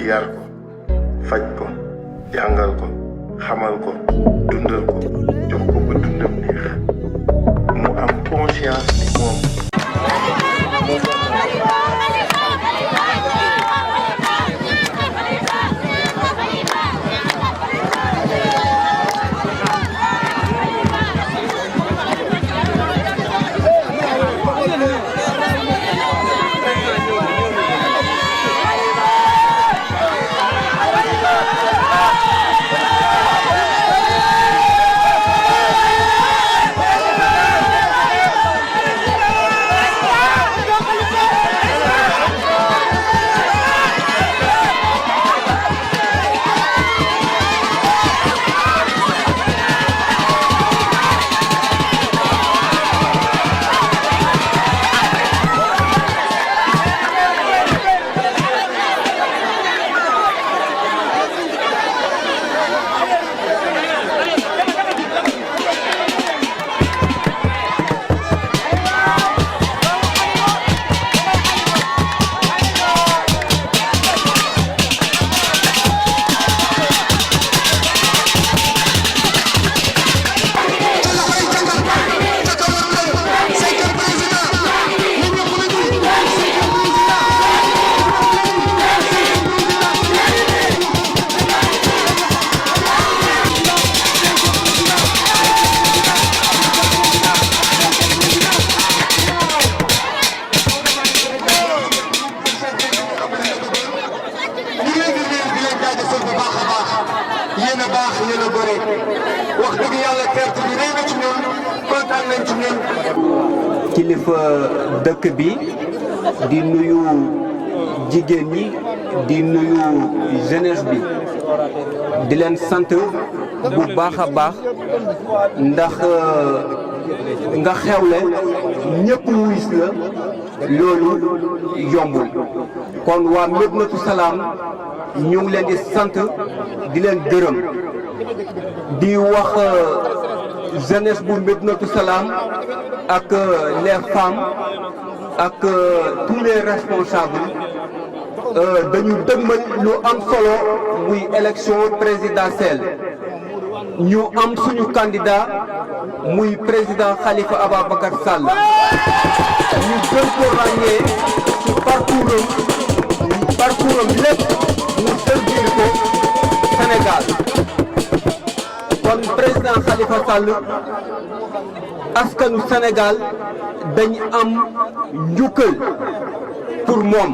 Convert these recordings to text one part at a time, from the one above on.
yar ko faj ko jàngal ko xamal ko dundal ko jox ko ba dundam neex mu am conscience ni moom kilifa dëkk bi di nuyu jigéen ñi di nuyu jeunesse bi di leen sant bu baax a baax ndax nga xewle ñëpp wis la loolu yombul kon waa Médinatoul Salam ñu ngi leen di sant di leen gërëm di wax jeunesse bu Médinatoul Salam ak les femmes ak tous les responsables dañu dëgmal lu am solo muy élection présidentielle ñu am suñu candidat muy président Khalifa Ababacar Sall ñu gën ko ràññee ci parcours am lépp mu servir ko Sénégal kon président Khalifa Sall askanu Sénégal dañ am njukkal pour moom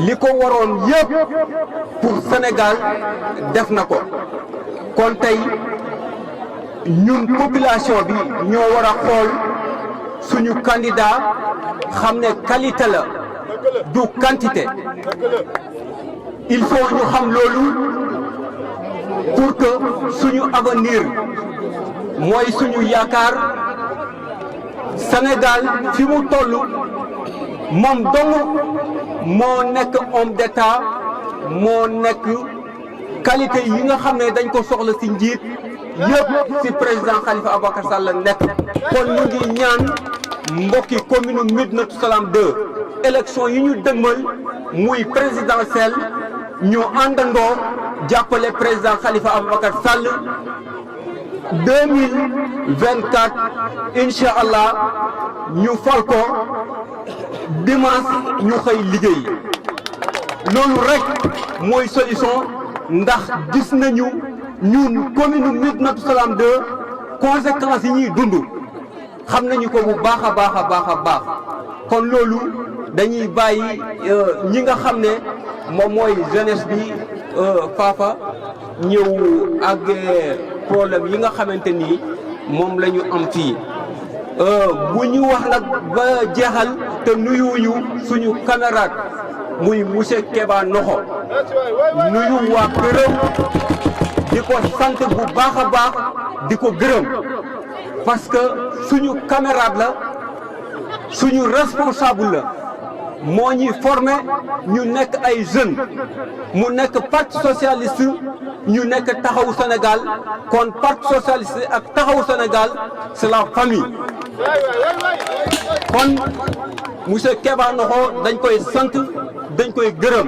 li ko waroon yëpp pour Sénégal def na ko kon tey ñun population bi ñoo war a xool suñu candidat xam ne qualité la du quantité il faut ñu xam loolu pour que suñu avenir mooy suñu yaakaar Sénégal fi mu toll moom dong moo nekk homme d'État moo nekk qualité yi nga xam ne dañ ko soxla ci njiit yëpp ci président Khalifa Ababacar Sall la nekk kon ñu ngi ñaan mbokki commune Médinatoul Salam 2 élection yi ñu dëgmal muy présidentielle ñu àndandoo jàppale président Khalifa Ababacar Sall 2024 incha allah ñu fal ko dimanche ñu xëy liggéey loolu rek mooy solution ndax gis nañu ñun commune Médinatoul Salam 2 conséquences yi ñuy dund xam nañu ko bu baax a baax a baax a baax kon loolu dañuy bàyyi ñi nga xam ne moom mooy jeunesse bi Fafa ñëw ak problème yi nga xamante ni moom la ñu am fii bu ñu wax nag ba jeexal te nuyuwuñu suñu camarade muy monsieur Keba Noxo nuyu waa këram di ko sant bu baax a baax di ko gërëm parce que suñu camarade la suñu responsable la moo ñuy formé ñu nekk ay jeunes mu nekk parti socialiste ñu nekk taxawu Sénégal kon parti socialiste ak taxawu Sénégal c'est la famille kon monsieur Keba Noxo dañ koy sant dañ koy gërëm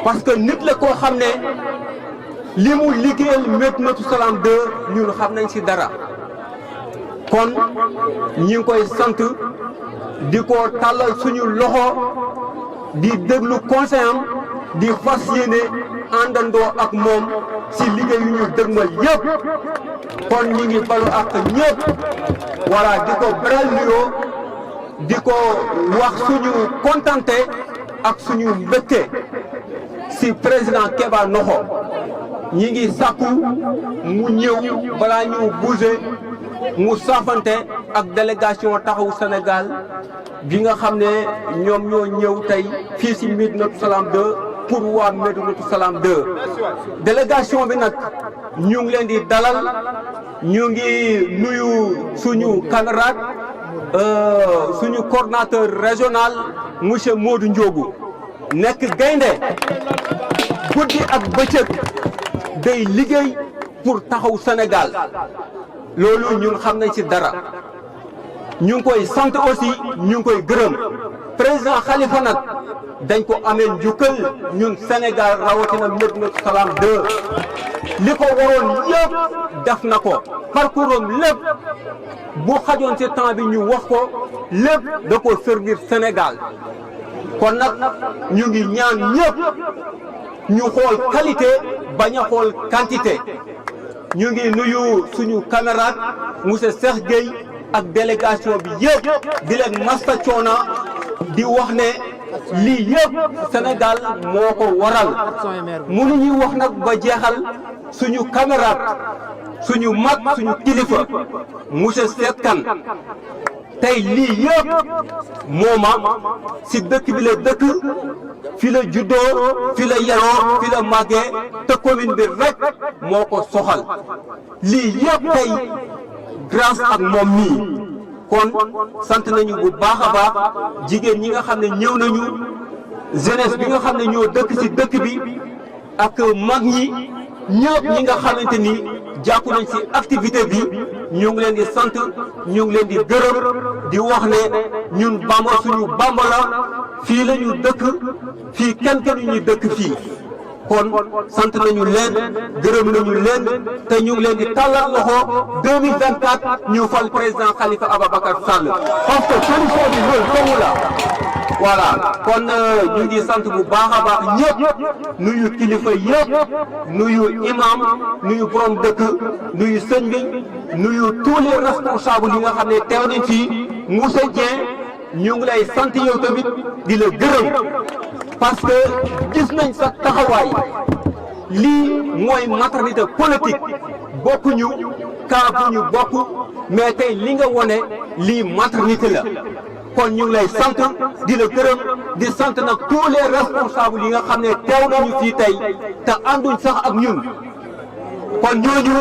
parce que nit la koo xam ne li mu liggéeyal Médinatoul Salam 2 ñun xam nañ ci dara kon ñi ngi koy sant di ko tàllal suñu loxo di déglu conseil am di fas yéene àndandoo ak moom ci liggéey yu ñu dëgmal yëpp kon ñi ngi balu ak ñëpp voilà di ko beral nuyoo di ko wax suñu kontante ak suñu mbégte ci président Kéba Noxo ñi ngi sàkku mu ñëw balaa ñu bouger mu saafante ak délégation taxawu Sénégal bi nga xam ne ñoom ñoo ñëw tey fii ci Médinatoul Salam 2 pour waa Médinatoul Salam 2 délégation bi nag ñu ngi leen di dalal ñu ngi nuyu suñu camarade suñu coordinateur régional monsieur Modou Ndiogou nekk gaynde guddi ak bëccëg day liggéey pour taxaw Sénégal loolu ñun xam nañ ci dara ñu ngi koy sant aussi ñu ngi koy gërëm président Khalifa nag dañ ko amee njukkal ñun Sénégal rawatina Médinatoul Salam 2 li ko waroon yëpp def na ko parcours am lépp bu xajoon ci temps bi ñu wax ko lépp da ko servir Sénégal kon nag ñu ngi ñaan ñëpp ñu xool qualité bañ a xool quantité ñu ngi nuyu suñu camarade monsieur Cheikh Gueye ak délégation bi yëpp di leen masta coona di wax ne lii yëpp Sénégal moo ko waral mënuñuy wax nag ba jeexal suñu camarade suñu mag suñu kilifa monsieur Seet Kan tey lii yëpp mooma si dëkk bi la dëkk fi la juddoo fi la yaroo fi la màggee te commune bi rek moo ko soxal lii yëpp tey grâce ak moom mii kon sant nañu bu baax a baax jigéen ñi nga xam ne ñëw nañu jeunesse bi nga xam ne ñoo dëkk ci dëkk bi ak mag ñi ñëpp ñi nga xamante ni jàpp nañ ci activité bi ñu ngi leen di sant ñu ngi leen di gërëm di wax ne ñun Bamba suñu Bamba la fii la ñu dëkk fii kenn ñu dëkk fii kon sant nañu leen gërëm nañu leen te ñu ngi leen di tàllal loxo 2024 ñu fal président Khalifa Ababacar Sall parce que solution bi loolu dong la voilà kon ñu ngi sant bu baax a baax ñëpp nuyu kilifa yëpp nuyu imam nuyu borom dëkk nuyu sëñ bi nuyu tous les responsables yi nga xam ne teew nañ fii Moussa Dieng ñu ngi lay sant yow tamit di la gërëm parce que gis nañ sa taxawaay lii mooy maternité politique bokkuñu kaa bu ñu bokk mais tey li nga wone lii maternité la kon ñu ngi lay sant di la gërëm di sant nag tous les responsables yi nga xam ne teew nañu fii tey te ànduñ sax ak ñun kon ñooñu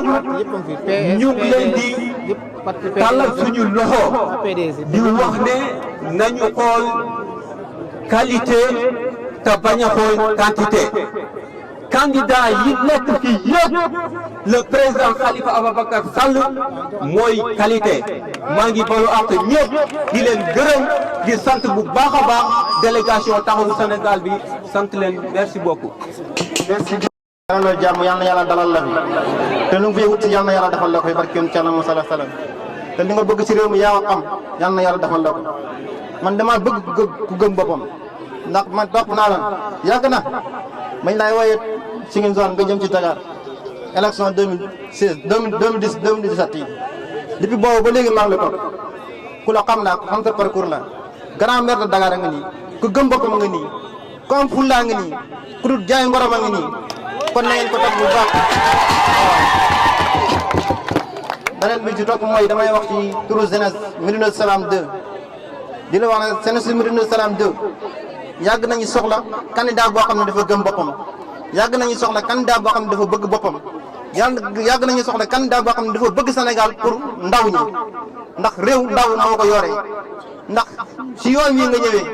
ñu ngi leen di tàllal suñu loxo di wax ne nañu xool qualité te bañ a xool quantité candidat yi nekk fii yëpp le président Khalifa Ababacar Sall mooy qualité maa ngi balu ak ñëpp di leen gërëm di sant bu baax a baax délégation taxawu Sénégal bi sant leen merci beaucoup. merci. yàlla na jàmm yal na yàlla dalal la fi te lu nga fi wut si yal na yàlla defal la ko barke yoon ci Yàlla sallallahu alayhi wa sallam te li nga bëgg ci réew mi yaa am yal na yàlla defal la ko man dama bëgg ku gëm boppam ndax man topp naa la yàgg na bañ laay wooyee si ngeen zone nga jëm ci Dakar élection 2016 2010 2017 yi depuis boobu ba léegi maa ngi la topp ku la xam naa ko xam sa parcours la grand maire de Dakar a nga nii ku gëm boppam a nga nii ku am fulla nga nii ku dul jaay ngorom a nga nii kon na ngeen ko topp bu baax beneen bi ci topp mooy damay wax ci turu jeunesse Médinatoul Salam 2 di la wax ne jeunesse Médinatoul Salam 2 yàgg nañu soxla candidat boo xam ne dafa gëm boppam yàgg nañu soxla candidat boo xam ne dafa bëgg boppam yàgg nañu soxla candidat boo xam ne dafa bëgg Sénégal pour ndaw ñi ndax réew ndaw moo ko yore ndax si yoon wi nga ñëwee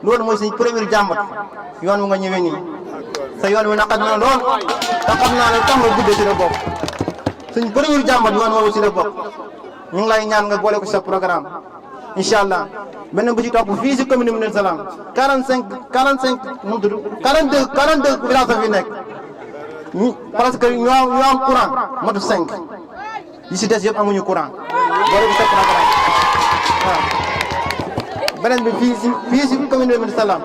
loolu mooy suñ premier jàmbat yoon wi nga ñëwee nii sa yoon wi naqat na lool te xam naa ne tax nga guddee si la bopp suñ premier jàmbat yoon woowu si la bopp ñu ngi lay ñaan nga boole ko sa programme incha allah beneen bu ci topp fii si commune Médina Salam 45 nu mu tudd 42 villages fi nekk parce que ñu am courant motu 5 yi si des yëpp amuñu courant boole bu fekk waaw beneen bi fii si commune Médina Salam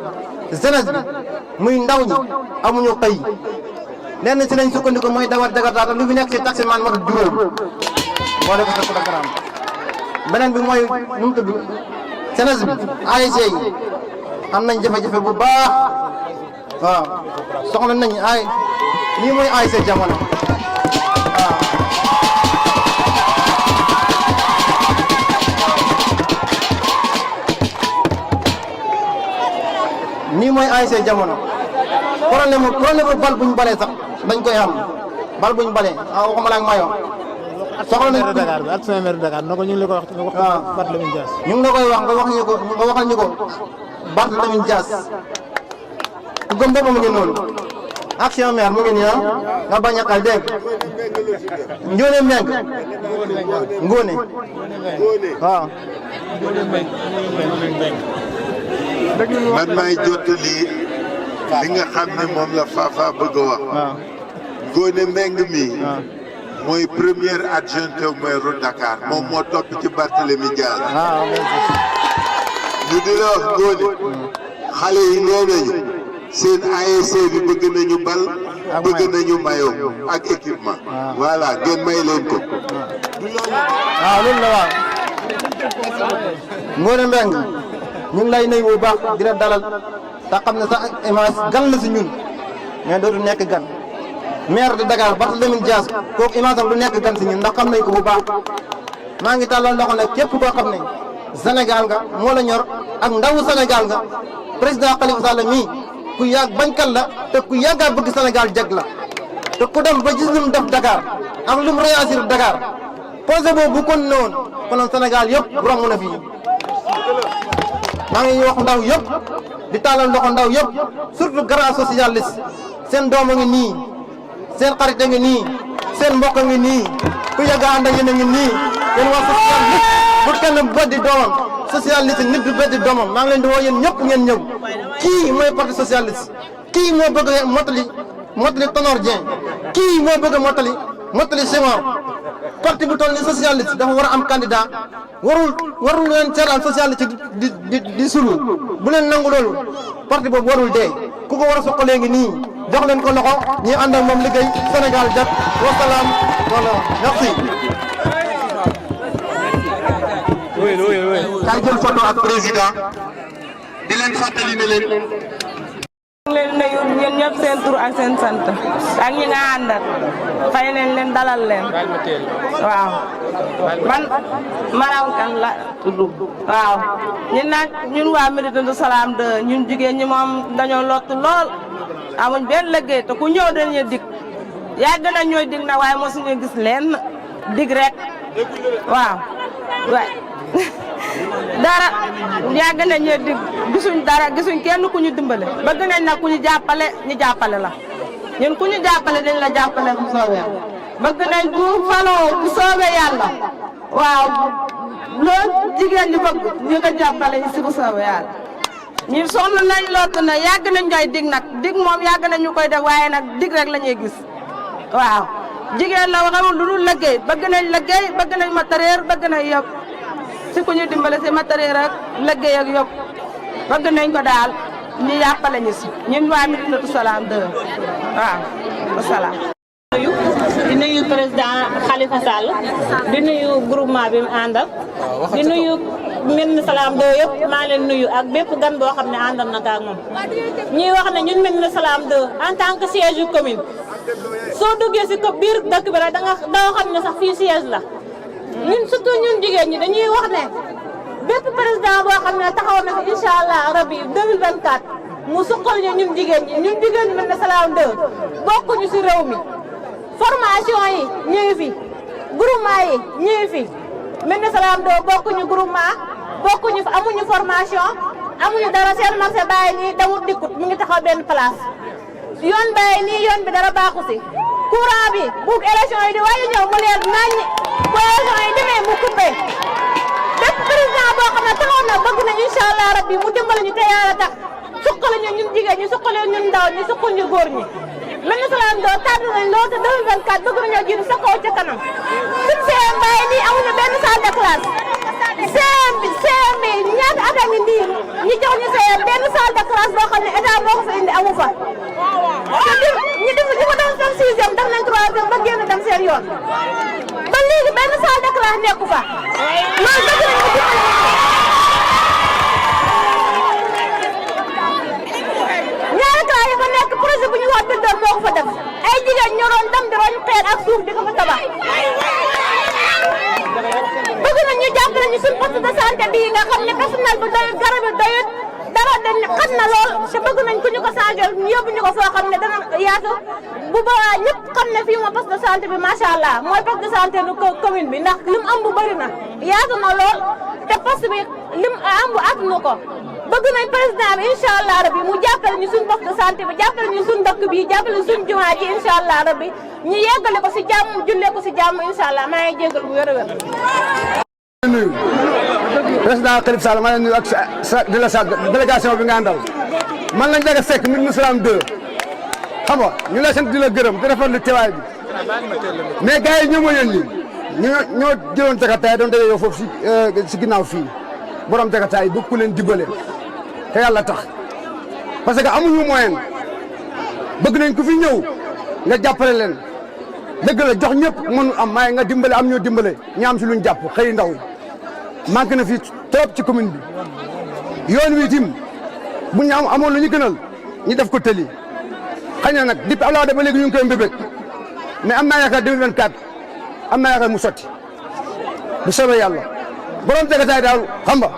jeunesse bi muy ndaw ñi amuñu xëy lenn si lañ sukkandiku mooy dawal Jakarta lu fi nekk si taximan motu juróom boole ko sa programme beneen bi mooy nu mu tudd jeunesse bi ASC yi am nañ jafe-jafe bu baax waaw soxla nañ lii mooy ASC jamono waaw nii mooy ASC jamono problème bu bal bu ñu balee sax dañ koy am bal bu ñu balee waxuma la ak mayo soxla nañ Dakar bi ak sama maire Dakar na ko ñu ngi la ko wax Barthélémy Dias ñu ngi la koy wax nga waxal ñu ko Barthélémy Dias ku gëm boppam mu ngi noonu action maire mu ngi nii nga bañ a xal dégg Ndione Mbengue Ngone waaw man maay jottali li nga xam ne moom la Fafa bëgg a wax. Ngone Mbengue mi mooy premier adjoint au maire Dakar moom moo topp ci Barthélémy Dias. ñu di la wax Ngone xale yi nee nañu seen ASC bi bëgg nañu bal bëgg nañu mayo ak équipement. voilà ngeen may leen ko. waaw loolu la waaw Ngone Mbengue ñu ngi lay nuyu bu baax di la dalal te xam ne sax image gan la si ñun mais dootu nekk gan maire de Dakar Barthélémy Dias kooku image am du nekk gan si ñun ndax xam nañ ko bu baax maa ngi tàllal loxo ne képp koo xam ne Sénégal nga moo la ñor ak ndawu Sénégal nga président Khalifa Sall mii ku yàgg bañkat la te ku yàggaa bëgg Sénégal jag la te ku dem ba gis lu mu def Dakar ak lu mu réussir Dakar projet boobu bu kon ne woon konoon Sénégal yëpp romb na fii maa ngi wax ndaw yëpp di taalal loxo ndaw yëpp surtout grand socialiste seen doom a ngi nii seen xarit a ngi nii seen mbokk a ngi nii ku yàgg a ànd ak yéen a ngi nii yéen wax socialiste bu kenn beddi doomam socialiste nit du beddi doomam maa ngi leen di woo yéen ñëpp ngeen ñëw kii mooy parti socialiste kii moo bëgg a mottali Tanor Dieng kii moo bëgg a mottali Senghor parti bu toll ni socialiste dafa war a am candidat warul leen seetaan socialiste di sulu bu leen nangu loolu parti boobu warul dee ku ko war a soqalee ngi nii jox leen ko loxo ñi ànd ak moom liggéey Sénégal jag wasalaam voilà merci. kay jël photo ak président di leen fàttali ne leen. leen nuyu ñeen ñëpp seen tur ak seen sant ak ñi nga àndal fay leen dalal leen waaw man Maram Kan la tudd waaw ñun waa Médina Salam 2 ñun jigéen ñi moom dañoo lott lool amuñ benn liggéey te ku ñëw dañuy dig yàgg nañ ñooy dig na waaye mosuñu gis leen dig rek waaw dara yàgg nañ ñee dig gisuñ dara gisuñ kenn ku ñu dimbale bëgg nañ nag ku ñu jàppale la ñun ku ñu jàppale dañ la jàppale bu soobee bëgg nañ bu faloo bu soobee yàlla waaw loolu jigéen ñi bëgg ñu ko jàppale si bu soobee yàlla ñun sonn nañ lott na yàgg nañ ñooy dig nag dig moom yàgg nañ ñu koy def waaye nag dig rek la ñuy gis waaw jigéen la waxamul lu dul liggéey bëgg nañ matériel bëgg nañ yëpp si ku ñu dimbale si matériel ak liggéey ak yëpp bëgg nañ ko daal ñu yàppale ñu si ñun waa Médina Salam 2 waaw wasalaam. di nuyu président Khalifa Sall di nuyu groupement bi mu àndal di nuyu Médina Salam 2 yëpp maa leen nuyu ak bépp gan boo xam ne àndal na ak moom ñuy wax ne ñun Médina Salam 2 en tant que siège yu commune soo duggee si ko biir dëkk bi rek da nga xam ne sax fii siège la ñun surtout ñun jigéen ñi dañuy wax ne bépp président boo xam ne taxaw na fi incha allah rabi 2024 mu suqal ñun jigéen ñi Médina Salam 2 bokkuñu si réew mi formation yi ñu ngi fi groupement yi ñu ngi fi Médina Salam 2 bokkuñu groupement bokkuñu fa amuñu formation amuñu dara seen marché bàyyi nii damut dikkut mi ngi taxaw benn place yoon bàyyi nii yoon bi dara baaxu si courant bi bu élection yi di waaye ñëw mu leer naññ bu élection yi demee mu coupé bépp président boo xam ne taxaw na bëgg na incha allah rabbi mu dimbali ñu te yàlla tax suqali ñu ñun jigéen ñi suqali ñun ndaw ñi suqal ñu góor ñi mel na salaam doo tardé nañ lool te 2024 bëgg nañoo jiitu sa kaw ca kanam suñ CM Mbaye nii amuñu benn salle de classe CM bi ñaata at a ngi nii ñu jox ñu CM benn salle de classe boo xam ne état moo ko fa indi amu fa te ñu def ñu ko doon seen sixième def nañ troisième ba génn dem seen yoon ba léegi benn salle de classe nekku fa loolu bëgg nañ ko ñaari classe yi fa nekk projet bu ñu wax bindoon moo ko fa def ay jigéen ñoo doon dem di roñ xeer ak suuf di ko fa tabax bëgg nañ ñu jàppale ñu suñ poste de santé bii nga xam ne personnel bi doyut garab yi doyut dara dañ xam na lool te bëgg nañ ku ñu ko changé ñu yóbbu ñu ko foo xam ne dana yaatu bu boobaa ñëpp xam ne fii mooy poste de santé bi macha allah mooy poste de santé nu commune bi ndax lim am bu bëri na yaatu na lool te poste bi lim am bu atunu ko bëgg nañ président bi incha allah rabbi mu jàppale ñu suñ poste de santé bi jàppale ñu suñ dëkk bi jàppale ñu suñ jumaa ji incha allah rabbi ñu yeggale ko si jàmm jullee ko si jàmm incha allah maa ngi jégal bu wér a wér. nuyu président Khalifa Sall maa ngi nuyu ak sa délégation bi nga àndal man lañ dégg Seck Médina Salam 2 xam nga ñu lay sant di la gërëm di rafetlu teewaay bi mais gars yi ñoo ma yónni ñoo jëloon Jakarta doon daje yow foofu si ginnaaw fii borom Jakarta yi bëgg ku leen dimbale te yàlla tax parce que amuñu moyen bëgg nañ ku fi ñëw nga jàppale leen dëgg la jox ñëpp mënu am maaye nga dimbale am ñoo dimbale ñu am si luñ jàpp xëy ndaw manqué na fii trop ci commune bi yoon wi tim bu ñu amoon lu ñu gënal ñu def ko tëli xëy na nag depuis Abdoulaye Wade ba léegi ñu ngi koy mbébét mais am naa yaakaar 2024 am naa yaakaar mu sotti bu soobee yàlla borom Jakarta daal xam nga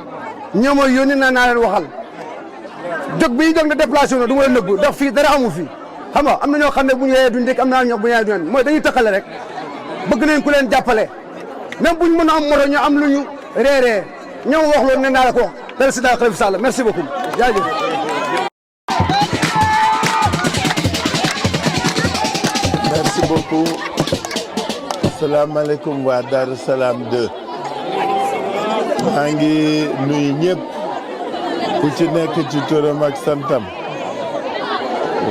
ñoo mooy yónni naa leen waxal jóg bi jóg na déplacé na du ma leen nëbbu ndax fii dara amu fii xam nga am na ñoo xam ne bu ñu yee duñ dégg am naa ñoo bu ñu yee duñ mooy dañuy tëkkale rek bëgg nañ ku leen jàppale même buñ mën a am moto ñu am lu ñu reeree ñoom wax loolu ne naa la ko wax président Khalifa Sall merci beaucoup jaajëf. merci beaucoup asalaamaaleykum waa Darou Salam 2 maa ngi nuyu ñëpp ku ci nekk ci turam ak santam.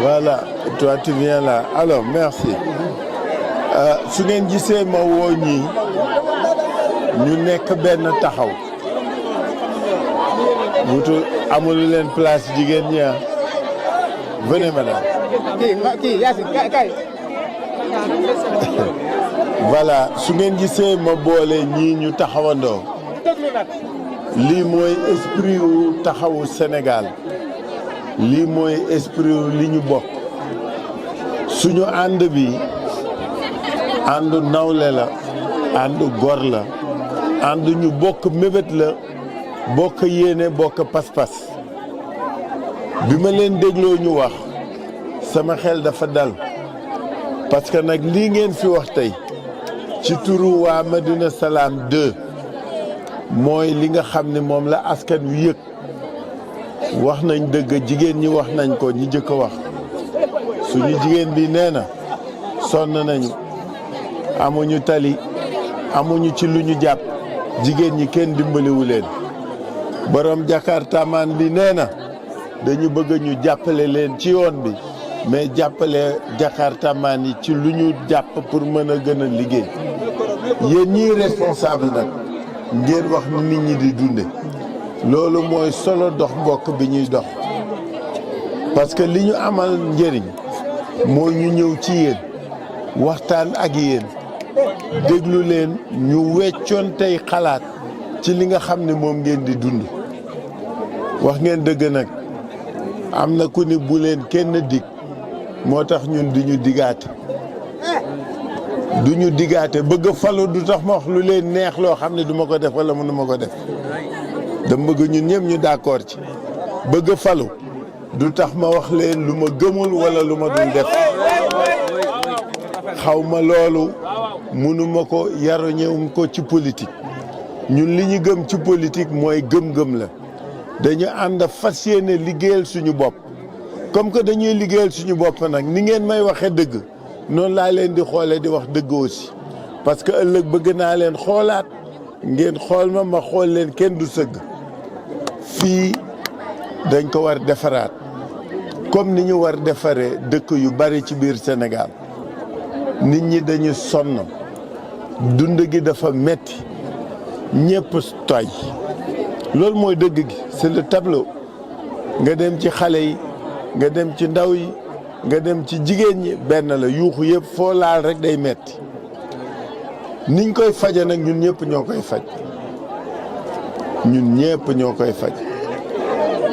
Voilà, toi tu viens là. Alors, merci. Su ngeen gisee ma woo ñii ñu nekk benn taxaw wutu amul leen place jigéen ñi venez madame. Voilà, su ngeen gisee ma boole ñii ñu taxawandoo lii mooy esprit wu taxawu Sénégal. lii mooy esprit li ñu bokk suñu ànd bi àndu nawle la àndu gor la àndu ñu bokk mébét la bokk yéene bokk pas-pas bi ma leen dégloo ñu wax sama xel dafa dal parce que nag lii ngeen fi wax tey ci turu waa Médina Salam 2 mooy li nga xam ne moom la askan wi yëg wax nañ dëgg jigéen ñi wax nañ ko ñi jëkk a wax suñu jigéen bi nee na sonn nañu amuñu tali amuñu ci lu ñu jàpp jigéen ñi kenn dimbaliwu leen borom Jakartaman bi nee na dañu bëgg ñu jàppale leen ci yoon bi mais jàppale Jakartaman yi ci lu ñu jàpp pour mën a gën a liggéey yéen ñii responsable nag ngeen wax ni nit ñi di dunde loolu mooy solo dox mbokk bi ñuy dox parce que li ñu amal njëriñ moo ñu ñëw ci yéen waxtaan ak yéen déglu leen ñu weccoon tey xalaat ci li nga xam ne moom ngeen di dund wax ngeen dëgg nag am na ku ni bu leen kenn dig moo tax ñun duñu digaate bëgg falu du tax ma wax lu leen neex loo xam ne du ma ko def wala mënu ma ko def dama bëgg ñun ñëpp ñu d'accord ci bëgg falu du tax ma wax leen lu ma gëmul wala lu ma dul def xaw ma loolu mënuma ko yaruñewum ko ci politique ñun li ñu gëm ci politique mooy gëm-gëm la dañu ànd fas yéene liggéeyal suñu bopp comme que dañuy liggéeyal suñu bopp nag ni ngeen may waxee dëgg noonu laa leen di xoolee di wax dëgg aussi parce que ëllëg bëgg naa leen xoolaat ngeen xool ma xool leen kenn du sëgg fii dañ ko war defaraat comme ni ñu war defaree dëkk yu bari ci biir Sénégal nit ñi dañu sonn dund gi dafa metti ñëpp toy loolu mooy dëgg gi c'est le tableau nga dem ci xale yi nga dem ci ndaw yi nga dem ci jigéen ñi benn la yuuxu yëpp foo laal rek day metti niñ koy faje nag ñun ñëpp ñoo koy faj ñun ñëpp ñoo koy faj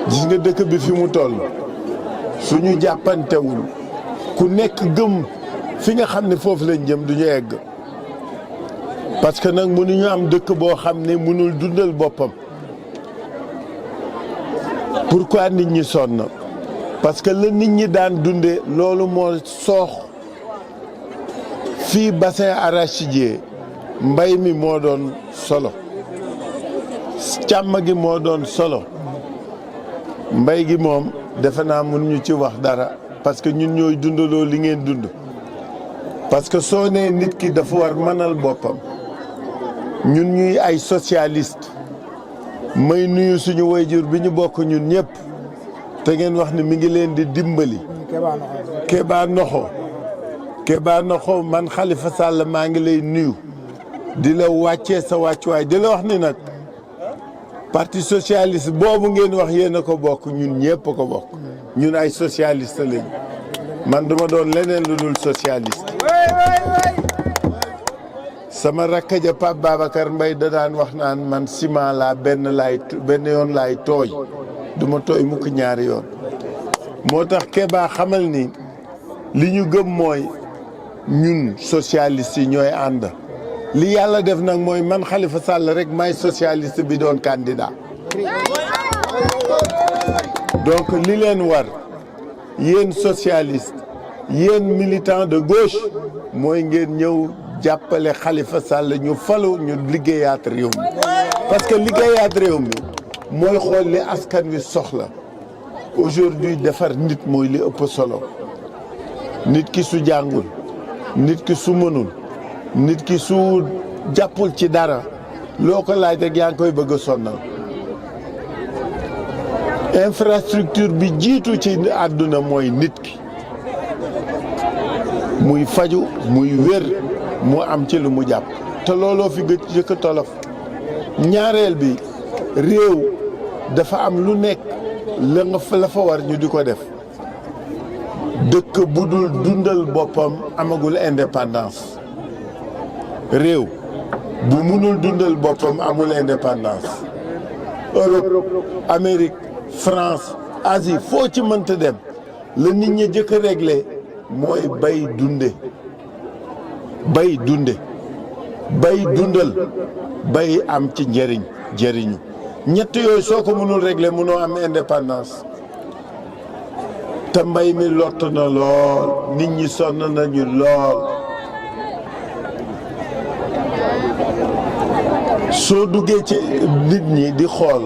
gis nga dëkk bi fi mu toll suñu jàppantewul ku nekk gëm fi nga xam ne foofu lañ jëm duñu egg parce que nag mënuñu am dëkk boo xam ne mënul dundal boppam pourquoi nit ñi sonn parce que la nit ñi daan dunde loolu moo soox fii bassin arachidier mbay mi moo doon solo càmm gi moo doon solo mbay gi moom defe naa mënuñu ci wax dara parce que ñun ñooy dundaloo li ngeen dund parce que soo nee nit ki dafa war mënal boppam ñun ñuy ay socialiste may nuyu suñu wayjur bi ñu bokk ñun ñëpp te ngeen wax ni mi ngi leen di dimbali Kéba Noxo man Khalifa Sall maa ngi lay nuyu di la wàccee sa wàccuwaay di la wax ni nag parti socialiste boobu ngeen wax yéen a ko bokk ñun ñëpp ko bokk ñun ay socialiste lañu man duma doon leneen lu dul socialiste sama rakk ja Pape Babacar Mbaye da daan wax naan man ciment laa benn yoon laay tooy duma tooy mukk ñaari yoon moo tax Kéba xamal ni li ñu gëm mooy ñun socialiste yi ñooy ànd li yàlla def nag mooy man Khalifa Sall rek may socialiste bi doon candidat donc li leen war yéen socialiste yéen militant de gauche mooy ngeen ñëw jàppale Khalifa Sall ñu falu ñu liggéeyaat réew mi parce que liggéeyaat réew mi mooy xool li askan wi soxla aujourd'hui defar nit mooy li ëpp solo nit ki su jàngul nit ki su mënul nit ki su jàppul ci dara loo ko laaj rek yaa ngi koy bëgg a sonnal infrastructure bi jiitu ci àdduna mooy nit ki muy faju muy wér mu am ci lu mu jàpp te looloo fi jëkk tolof ñaareel bi réew dafa am lu nekk la fa war ñu di ko def dëkk bu dul dundal boppam amagul indépendance réew bu mënul dundal boppam amul indépendance Europe Amérique France Asie foo ci mënta dem la nit ñi jëkk a réglé mooy bay dundal bay am ci njëriñu ñett yooyu soo ko mënul réglé mënoo am indépendance te mbay mi lott na lool nit ñi sonn nañu lool soo duggee ci nit ñi di xool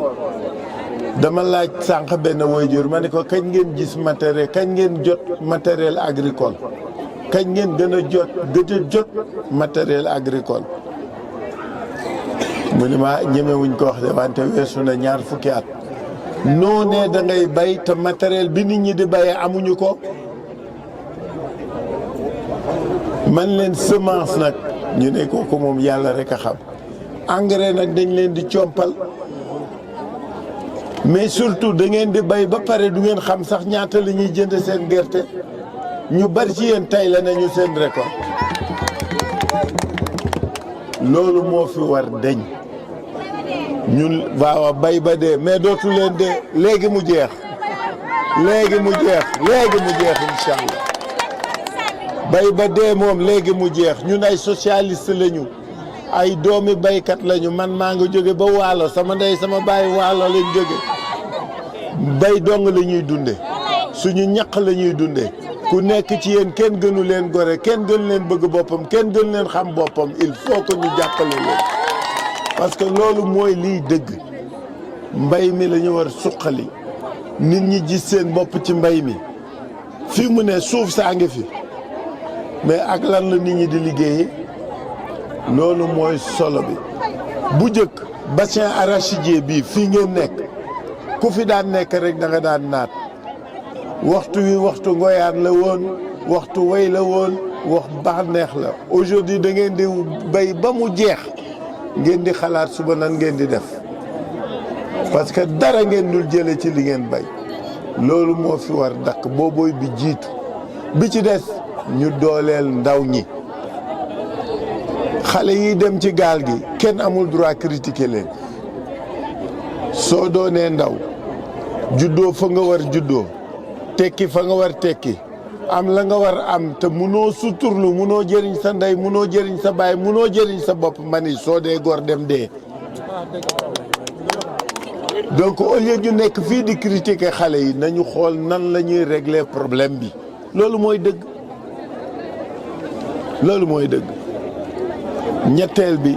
dama laaj sànq benn waajur ma ne ko kañ ngeen gis matériel kañ ngeen jot matériel agricole kañ ngeen gën a jot matériel agricole mu ni ma ñemewuñ ko wax de wante weesu na ñaar fukki at noo ne da ngay bay te matériel bi nit ñi di bayee amuñu ko man leen semence nag ñu ne kooku moom yàlla rek a xam engrais nag dañ leen di compal mais surtout da ngeen di bay ba pare du ngeen xam sax ñaata la ñuy jënd seen gerte ñu bari ci yéen tay la nañu seen récolte loolu moo fi war deñ ñun waaw bay ba dee mais dootu leen dee léegi mu jeex incha allah bay ba dee moom léegi mu jeex ñun ay socialiste lañu ay doomi baykat lañu man maa nga jóge ba waalo sama ndey sama baay waalo lañ jóge bay dong la ñuy dunde suñu ñaq la ñuy dunde ku nekk ci yéen kenn gënu leen gore kenn gënu leen bëgg boppam kenn gënu leen xam boppam il faut que ñu jàppale leen parce que loolu mooy liy dëgg mbay mi la ñu war suqali nit ñi gis seen bopp ci mbay mi fii mu ne suuf saa ngi fi mais ak lan la nit ñi di liggéeyee loolu mooy solo bi bu njëkk bassin arachidier bi fii ngeen nekk ku fi daan nekk rek da nga daan naat waxtu wi waxtu ngoyaan la woon waxtu way la woon wax bànneex la aujourd'hui da ngeen di bay ba mu jeex ngeen di xalaat suba nan ngeen di def parce que dara ngeen dul jële ci li ngeen bay loolu moo fi war dakk boobooy bi jiitu bi ci des ñu dooleel ndaw ñi xale yi dem ci gaal gi kenn amul droit critiquer leen soo doonee ndaw juddoo fa nga war juddoo tekki fa nga war tekki am la nga war am te munoo suturlu munoo jëriñ sa ndey munoo jëriñ sa baay munoo jëriñ sa bopp mani soo dee góor dem dee donc au lieu ñu nekk fii di critiquer xale yi nañu xool nan la ñuy régler problème bi loolu mooy dëgg loolu mooy dëgg ñetteel bi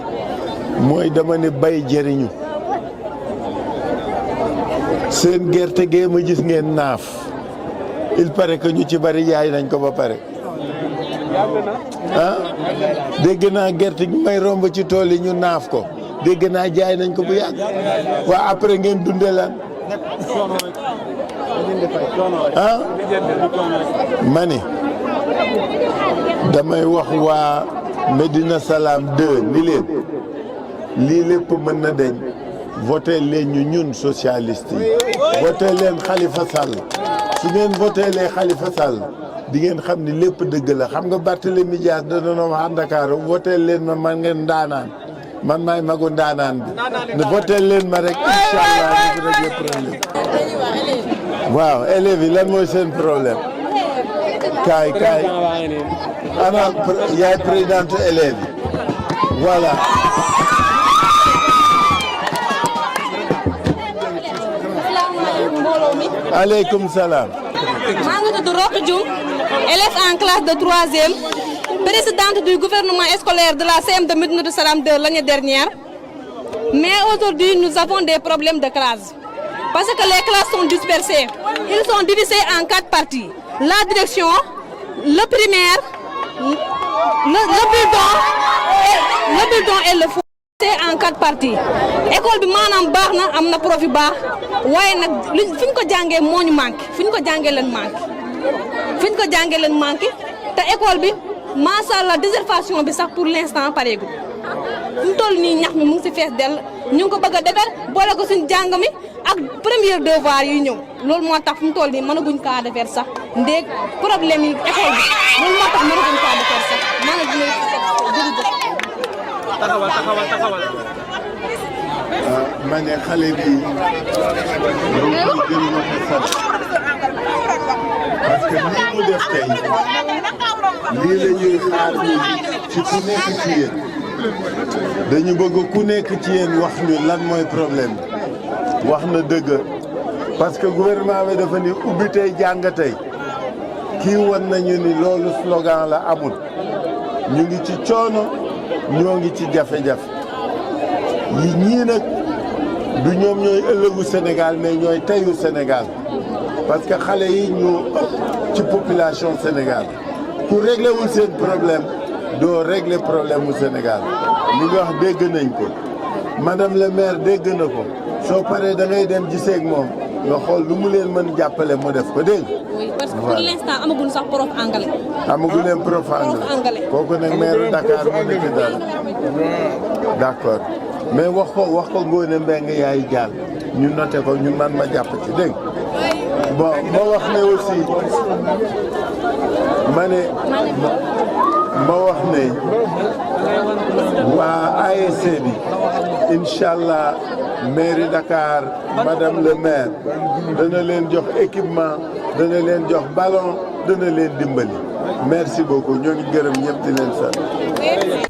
mooy dama ne bay jëriñu seen gerte gee ma gis ngeen naaf il paraît que ñu ci bari jaay nañ ko ba pare ah dégg naa gerte gi may romb ci tool yi ñu naaf ko dégg naa jaay nañ ko bu yàgg waa après ngeen dundee lan ah ma ne damay wax waa Médina Salam 2 ni leen lii lépp mën na deñ voté leen ñu ñun socialiste yi voté leen Khalifa Sall su ngeen voté leen Khalifa Sall di ngeen xam ni lépp dëgg la xam nga Barthélémy Dias da doon wax Dakar voté leen ma man ngeen ndaanaan man maay magu ndaanaan bi ne voté leen ma rek incha allah ñu régler problème waaw élèves yi lan mooy seen problème kaay ana yaay présidente élèves yi voilà aleykum salaam maa ngi tudd Roq Dioum élève en classe de 3e présidente du gouvernement scolaire de la CM de Médina Salam 2 l'année dernière. Mais aujourd'hui, nous avons des problèmes de classe. Parce que les classes sont dispersées. Ils sont divisés en 4 parties. La direction, le primaire, le bidon et le four. C'est en 4 parties. École bi maanaam baax na am na prof yu baax waaye nag fi ñu ko jàngee moo ñu manqué fi ñu ko jàngee leen manqué te école bi macha allah déservation bi sax pour l'instant pareegul fu mu toll nii ñax mi mu ngi si fees dell ñu ngi ko bëgg a defar boole ko suñu jàng mi ak premier devoir yi ñëw loolu moo tax fu mu toll nii mënaguñ kaa defar sax ndéeg problème yi école bi loolu moo tax mënaguñ kaa defar sax maa ngi leen di jërëjëf. taxawal. ma ne xale bi yow koy gën ma ko sant parce que lii mu def tey lii la ñuy xaar ci ku nekk ci yéen dañu bëgg ku nekk ci yéen wax ñu lan mooy problème bi wax na dëgg parce que gouvernement bi dafa ni ubbi tey jàng tey kii wan nañu ni loolu slogan la amul ñu ngi ci coono ñoo ngi ci jafe-jafe yi ñii nag du ñoom ñooy ëllëgu Sénégal mais ñooy teyu Sénégal parce que xale yi ñoo ëpp ci population Sénégal ku réglé wul seen problème doo réglé problème mu Sénégal li nga wax dégg nañ ko madame le maire dégg na ko soo paree da ngay dem gisee ak moom nga xool lu mu leen mën jàppale mu def ko dégg oui parce que pour l'instant amaguñ sax prof anglais. amaguñ leen prof anglais kooku nag maire Dakar moo nekk daal d'accord mais wax ko Ngoné Mbengue yaay jàll ñu noté ko ñu man ma jàpp ci dégg bon ma wax ne aussi ma wax ne waa ASC bi incha allah mairie Dakar madame le maire dana leen jox équipement dana leen jox ballon dana leen dimbali merci beaucoup ñoo ngi gërëm ñëpp di leen sant.